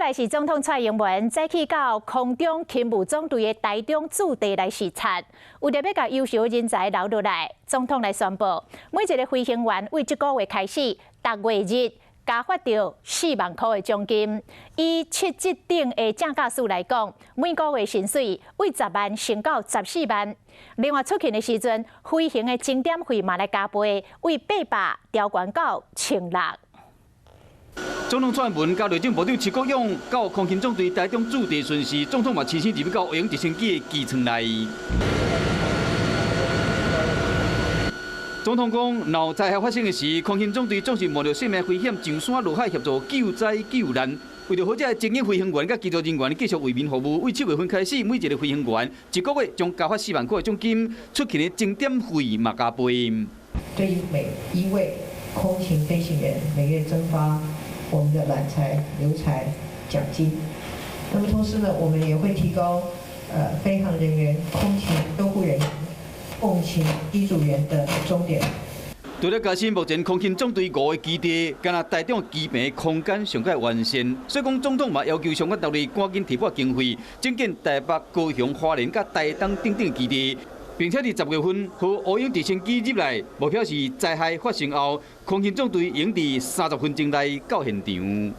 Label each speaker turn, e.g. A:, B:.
A: 來是總統蔡英文早起到空中勤務總隊的台中駐地來視察，為著欲共優秀人才留落來，總統來宣布，每一个飛行員對這个月開始，逐月日加發著4萬箍的獎金。以七級頂的正駕駛來講，每個月薪水對10萬升到14萬。另外出勤的時陣，飛行的鐘點費嘛來加倍，對800調懸到1600。
B: 總統蔡英文佮內政部長徐國勇到空勤總隊台中駐地巡視，總統嘛親身入去到烏鷹直升機的機艙內。總統講，若有災害發生的時，空勤總隊總是冒著生命危險上山落海協助救災救難。為著予這个精英飛行員佮機組人員繼續為民服務，對7月份開始，每一个飛行員一個月將加發4萬塊的獎金，出勤的鐘點費嘛加倍。
C: 對於每一位空勤飛行員，每月增發我們的攬才留才獎金。那麼同時呢，我們也會提高飛航人員、空勤救護人員、後勤機組員的鐘點。
B: 除了加薪，目前空勤總隊五个基地，干焦台中機坪空間上蓋完善，所以講總統嘛要求相關單位趕緊提撥經費，增建台北、高雄、花蓮佮台東等等基地，並且佇10月份，予烏鷹直升機入來，目標是災害發生後，空勤總隊會佇30分鐘內到現場。